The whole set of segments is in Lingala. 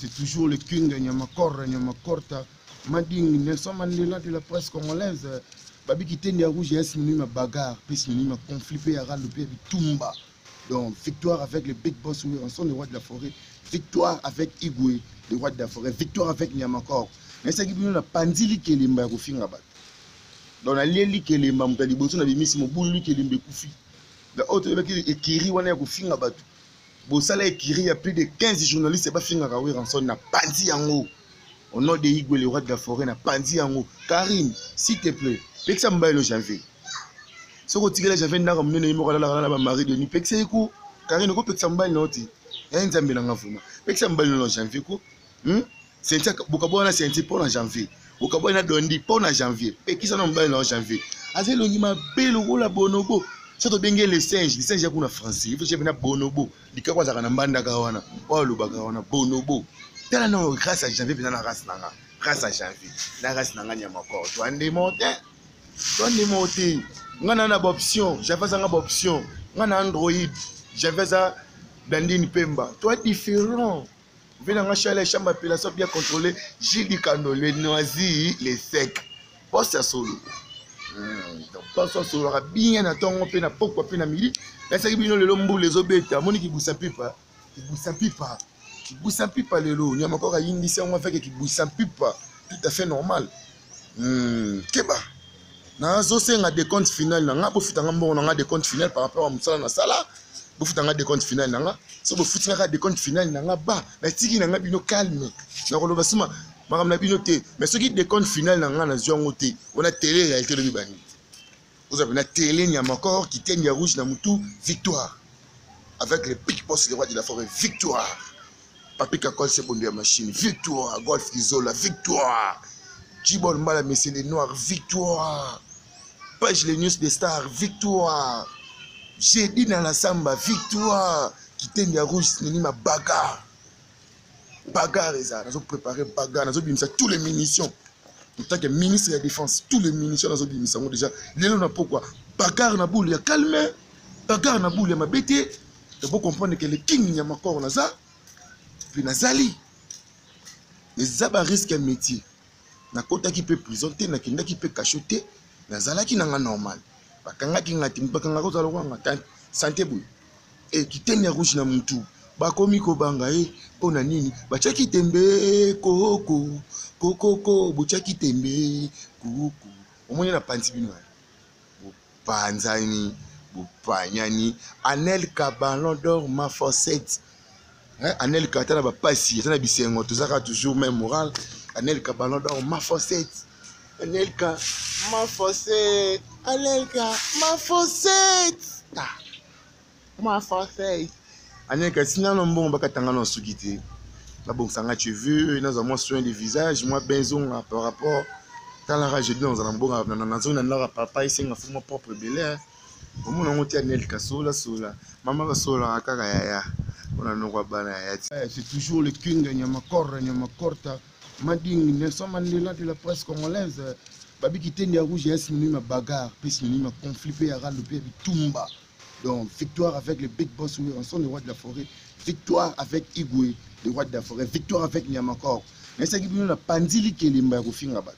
C'est toujours le King Nyamakorra Nyamakorta Mading Nelson Mandela de la presse congolaise. Babi Kitendi ya rouge ya synonyme ya bagarre, pe synonyme ya conflit, pe ya rando, pe ya bitumba. Donc victoire avec le big boss Werrason, le roi de la forêt. Victoire avec Igwe, le roi de la forêt. Victoire avec Nyamakor. Nayesaki bino na panzi likelemba ya kofinga bato. Donc nalie likelemba moto ya liboso na bimisi mobulu likelemba ekufi. Donc oyo toyebaki ekiri wana ya kofinga bato. Bosala ekiri ya plus de 15 journalistes bafingaka Werrason na panzi yango. Au nom de Igwe, le roi de la forêt, na panzi yango. Karine, s'il te plaît, pekisa mobali no janvier. Soki otikela janvier ndako monene ye moko alalaka na ba mari de nuit, pekisa ye ko. Karine, okopekisa mobali na yo te. Eh Nzambe na nga vraiment. Pekisa mobali no na janvier ko. Cynthia, bokabwana na Cynthia mpo na janvier. Bokabwana na Dondi mpo na janvier. Pekisa na mobali na yo janvier. Aza elongi mabe lokola bonobo. Soki tobengi ye le singe, le singe ya kuna français. Il faut chef na bonobo. Likako azalaka na mbandaka wana. Oyo alobaka wana bonobo. Tala na grâce à janvier mpenza na race na nga. Grâce à janvier. Na race na nga nyama kor. Toi ndemo te. Toi ndemo te. Nga na na ba option. Janvier aza nga ba option. Nga na Android. Janvier aza Blandine Pemba. Toi différent. Vie na nga Charles chambre appellation bien contrôlée. Gilles Dikando le noisi le sec. Poste ya solo. Donc poste ya solo ka bien na tongo pe na pokwa pe na midi. Nasaki bino lelo mbula ezobeta. Moni kibusa pipa. Kibusa pipa. Kibusa pipa lelo. Nyama kaka yindisi yango avec kibusa pipa. Tout à fait normal. Keba. Nazosenga décompte final na nga, bofuta nga mbongo na nga décompte final par rapport à mosala na sala. Bofuta nga décompte final na nga. So bofuti nga décompte final na nga ba, natiki na nga bino calme. Nakoloba sima makambo na bino te. Mais soki décompte final na nga nazwi yango te, wana télé réalité lobi bani. Oza na télé nyama corps kitendi ya rouge na mutu, victoire. Avec le big boss le roi de la forêt, victoire. Papi Kakol c'est bondo ya machine, victoire. Golf Kizola, victoire. Jibol Mbala Messi les Noirs, victoire. Page les news des stars, victoire. Jeudi dans la samba, victoire. Kitendi ya rouge, nini ma bagarre. Bagarre eza, nazo préparer bagarre, nazo bimisa tous les munitions. En tant que ministre de la défense, tous les munitions nazo bimisa ngo déjà. Lelo na pokwa, bagarre na boule ya calme, bagarre na boule ya mabete. Vous comprendre que le king Nyamakor naza, puis nazali. Eza ba risque ya métier. Nakotaki pe prison te, nakendaki pe cachot te, nazalaki nanga normal. Bakangaki nga te, bakangaka ozala lokola nga te, santé boye. E kitendi ya rouge na mutu, bakomi kobanga ye mpo na nini? Batiaki tembe koko kokoko, botiaki tembe koko. Omoni na panzi bino wana. Bopanzani, bopanyani. Anelka Ballon d'Or ma fossette. Hein, Anelka ata na ba pasi, ata na bisengo, tozaka toujours même moral. Anelka Ballon d'Or ma fossette. Anelka ma fossette. Anelka ma fossette. Ah. Ma fossette. Anelka sina no mbongo bakatanga na suki te. Babongisa nga cheveux, nazwa mwa soin de visage, mwa benzonga par rapport talaka jeudi nazala mbongo nazongi na ndako ya papa esenga fo mwa propre ebele, hein. Omona yango te Anelka sola sola. Mama basololaka kaka yaya. Mpona noko ya bana yaya ti. C'est toujours le King Nyamakorra Nyamakorta Mading Nelson Mandela de la presse congolaise. Babi Kitendi ya rouge ya synonyme ya bagarre, pe synonyme ya conflit, pe ya rando, pe ya bitumba. Donc victoire avec le big boss Werrason, le roi de la forêt. Victoire avec Igwe, le roi de la forêt. Victoire avec Nyamakor. Nayesaki bino na panzi likelemba ya kofinga bato.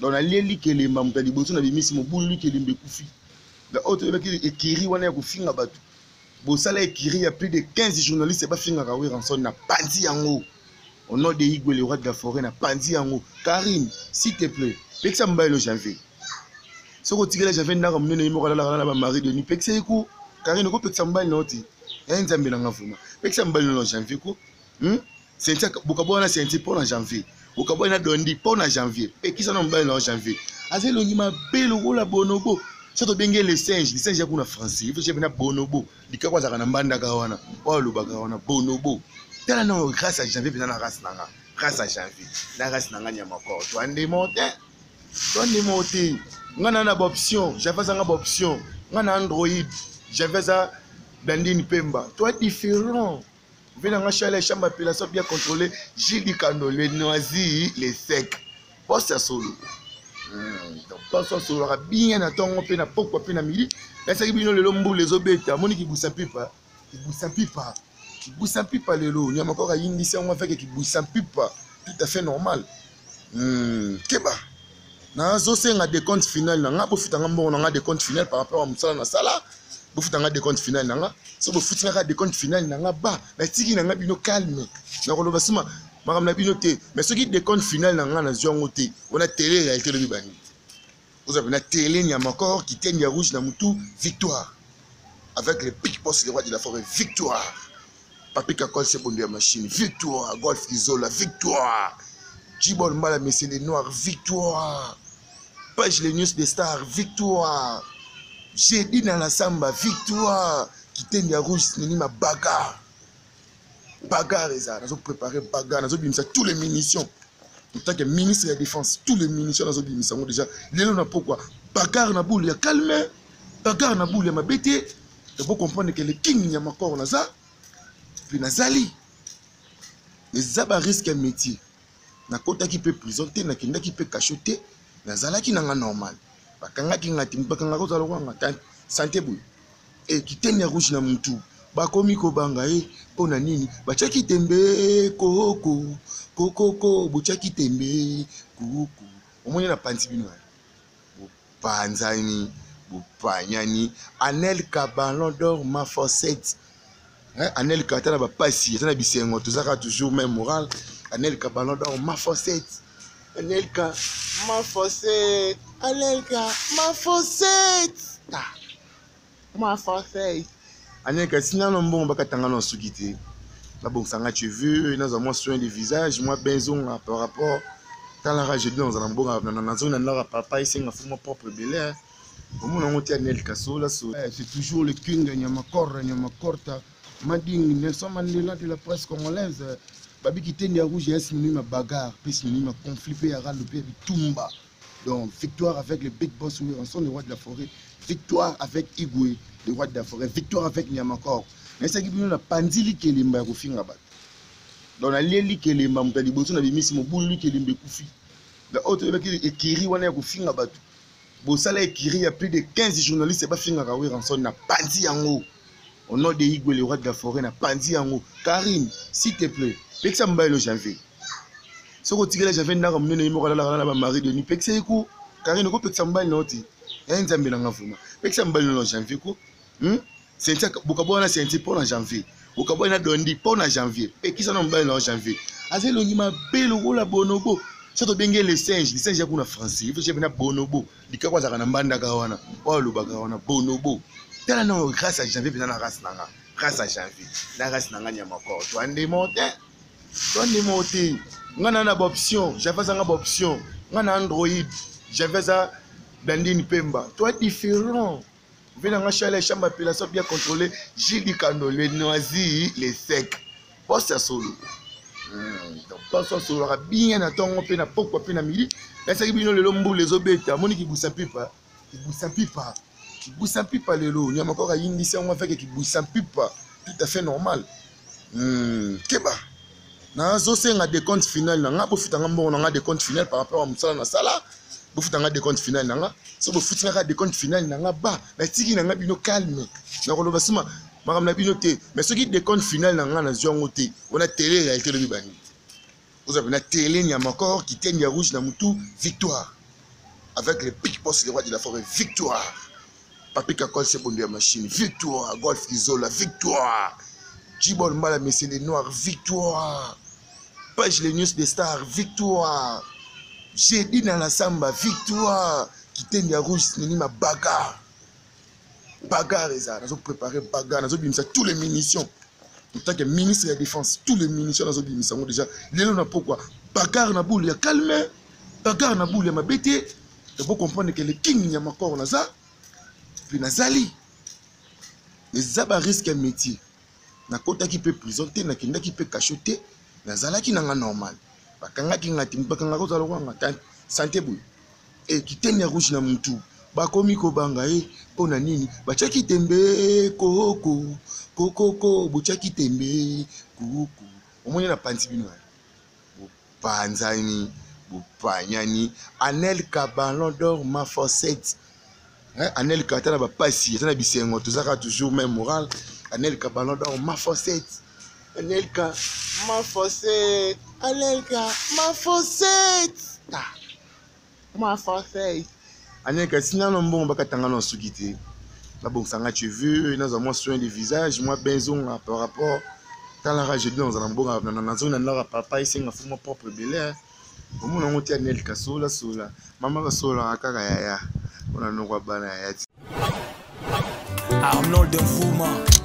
Donc nalie likelemba moto ya liboso na bimisi mobulu likelemba ekufi. Donc oyo toyebaki ekiri wana ya kofinga bato. Bosala ekiri ya plus de 15 journalistes bafingaka Werrason na panzi yango. Au nom de Igwe, le roi de la forêt, na panzi yango. Karine, s'il te plaît, pekisa mobali no janvier. Soki otikela janvier ndako monene ye moko alalaka na ba mari de nuit, pekisa ye ko. Karine, okopekisa mobali na yo te. Eh Nzambe na nga vraiment. Pekisa mobali no na janvier ko. Cynthia, bokabwana na Cynthia mpo na janvier. Bokabwana na Dondi mpo na janvier. Pekisa na mobali na yo janvier. Aza elongi mabe lokola bonobo. Soki tobengi ye le singe, le singe ya kuna français. Il faut chef na bonobo. Likako azalaka na mbandaka wana. Oyo alobaka wana bonobo. Tala na grâce à janvier mpenza na race na nga. Grâce à janvier. Na race na nga nyama kor. Toi ndemo te. Toi ndemo te. Nga na na ba option. Janvier aza nga ba option. Nga na Android. Janvier aza Blandine Pemba. Toi différent. Vie na nga Charles chambre appellation bien contrôlée. Gilles Dikando le noisi le sec. Poste ya solo. Donc poste ya solo bien na tongo pe na pokwa pe na midi. Nasaki bino lelo mbula ezobeta. Moni kibusa pipa. Kibusa pipa. Kibwisa mpipa lelo nyama kaka ayindisi yango avec kibwisa mpipa, tout à fait normal. Keba, nazosenga décompte final na nga. Bofutanga mbongo na nga, décompte final par rapport ya mosala nasala. Bofutanga décompte final na nga. So bofuti nga kaka décompte final na nga, ba natiki na nga bino calme, nakoloba nsima makambo na bino te. Mais soki décompte final na nga nazwi yango te, wana télé réalité elobi bani oza mpena télé. Nyamakor, kiteni ya rouge na mutu, victoire avec le big boss, le roi de la forêt, victoire. Papi Kakol Sebondo ya machine, victoire. Golf Kizola, victoire. Jibol Mbala Messie les Noirs, victoire. Page les news des stars, victoire. Jeudi na la samba, victoire. Kiteni ya rouge nini ma bagarre, bagarre eza. Nazo préparer bagarre, nazobimisa tous les munitions en tant que ministre ya défense. Tous les munitions nazobimisa yango déjà lelo na pokwa. Bagarre na boule ya calme, bagarre na boule ya mabe te. Po comprendre que le king Nyamakor naza mpe nazali. Eza barisque ya métier. Nakotaki mpe prison te, nakendaki mpe cachot te, nazalaki nanga normal. Bakangaki nga te, bakangaka ozala kwanga sante boye. E kiteni ya rouge na mutu, bakomi kobanga ye mpo na nini? Batiaki tembe koko kokoko, botiaki tembe koko. Omoni na panzi bino, bopanzani, bopanyani. Anelka ballon d'or ma fossette. Anelka ata na bapasi, ata na bisengo, tozaka toujours même moral. Anelka ballon d'or ma fossette, Anelka ma fossette, Anelka ma fossette, ah, ma fossette. Anelka sinano mbongo bakatanga na suki te, babongisanga cheveux, nazwa mwa soin de visage, mwa benzonga par rapport talaka jeudi nazala mbongo nazongi na ndako ya papa, esenga fu mwa propre ebele, omona yango te. Anelka sola so. C'est toujours le king Nyamakor, Nyamakorta Mading, Nelson Mandela de la presse congolaise. Babi kitendi ya rouge ya synonyme ya bagarre mpe synonyme ya conflit mpe ya rando mpe ya bitumba. Donc victoire avec le big boss Werrason, le roi de la forêt, victoire avec Igwe, le roi de la forêt, victoire avec Nyamakor. Nayesaki bino na panzi likelemba ya kofinga bato. Donc nalie likelemba, moto ya liboso na bimisi mobulu, likelemba ekufi. Donc oyo toyebaki ekiri wana ya kofinga bato, bosala ekiri ya plus de 15 journalistes bafingaka Werrason, na panzi yango au nom de Igwe, le roi de la forêt, na panzi yango. Karine, s'il te plaît, pekisa mobali no Janvier. Soki otikela Janvier ndako monene, ye moko alalaka na bamari de nuit, pekisa ye ko. Karine, okopekisa mobali na yo te? Ya Nzambe nanga, vraiment, pekisa mobali no Janvier ko. Cynthia, bokabwana na Cynthia mpo na Janvier, bokabwana na Dondi mpo na Janvier. Pekisa na mobali na yo Janvier, aza elongi mabe lokola bonobo. So tobenge le singe, le singe ya kuna français ifo chef na bonobo likako azalaka na mbandaka wana oyo alobaka wana bonobo. Tala na grâce à Janvier mpenza, na race na nga, grâce à Janvier na race na nga Nyamakor, toandemo te, toandemo te. Nga na baoption, Janvier azanga baoption. Nga na Android, Janvier aza Blandine Pemba. Toi différent ve nanga Charles chambre appellation bien contrôlé, Gilles Kando, le noisi, le sec, poste ya solo. Donc poste asololaka bien na ntongo mpe na pokwa mpe na midi. Nasaki bino lelo mbula ezobeta, amoni kibwisa mpipa, kibwisa mpipa, kibwisa mpipa lelo nyama kaka ayindisi yango avec kibwisa mpipa, tout à fait normal. Keba, nazosenga décompte final na nga. Bofutanga mbongo na nga, décompte final par rapport ya mosala nasala. Bofutanga décompte final na nga. So bofuti nga kaka décompte final na nga, ba natiki na nga bino calme, nakoloba nsima makambo na bino te. Mais soki décompte final na nga nazwi yango te, wana télé réalité elobi bani oza mpena télé. Nyamakor, kiteni ya rouge na mutu, victoire avec le big boss, le roi de la forêt, victoire. Papi Kakol Sebondo ya machine, victoire. Golf Kizola, victoire. Jibol Mbala Messie les Noirs, victoire. Page les news des stars, victoire. Jeudi na la samba, victoire. Kitendi ya rouge nini ma bagarre, bagarre eza. Nazo préparer bagarre, nazobimisa tous les munitions en tant que ministre ya défense. Tous les munitions nazobimisa yango déjà lelo na pokwa. Bagarre na boule ya calme, bagarre na boule ya mabe te. Po comprendre que le king Nyamakor naza mpe nazali. Eza barisque ya métier. Nakotaki mpe prison te, nakendaki mpe cachot te, nazalaki nanga normal. Bakangaki nga te, bakangaka ozala kwanga sante boye. E kiteni ya rouge na mutu, bakomi kobanga ye mpo na nini? Batiaki tembe koko kokoko, botiaki tembe koko. Omoni na panzi bino, bopanzani, bopanyani. Anelka ballon d'or ma fossette. Anelka ata na bapasi, ata na bisengo, tozaka toujours même moral. Anelka ballon d'or ma fossette. Anelka, ma fossette. Anelka, ma fossette. Ah, ma fossette. Anelka, si nano mbongo bakatanga na suki te. Babongisa nga cheveux, nazwa mwa soin de visage, mwa benzonga par rapport talaka jeudi nazala mbongo nazongi na ndako ya papa esenga fo mwa propre ebele. Omona yango te Anelka, sola sola. Mama basololaka kaka yaya. Mpona noko ya bana yaya ti. Arnold Mvuma.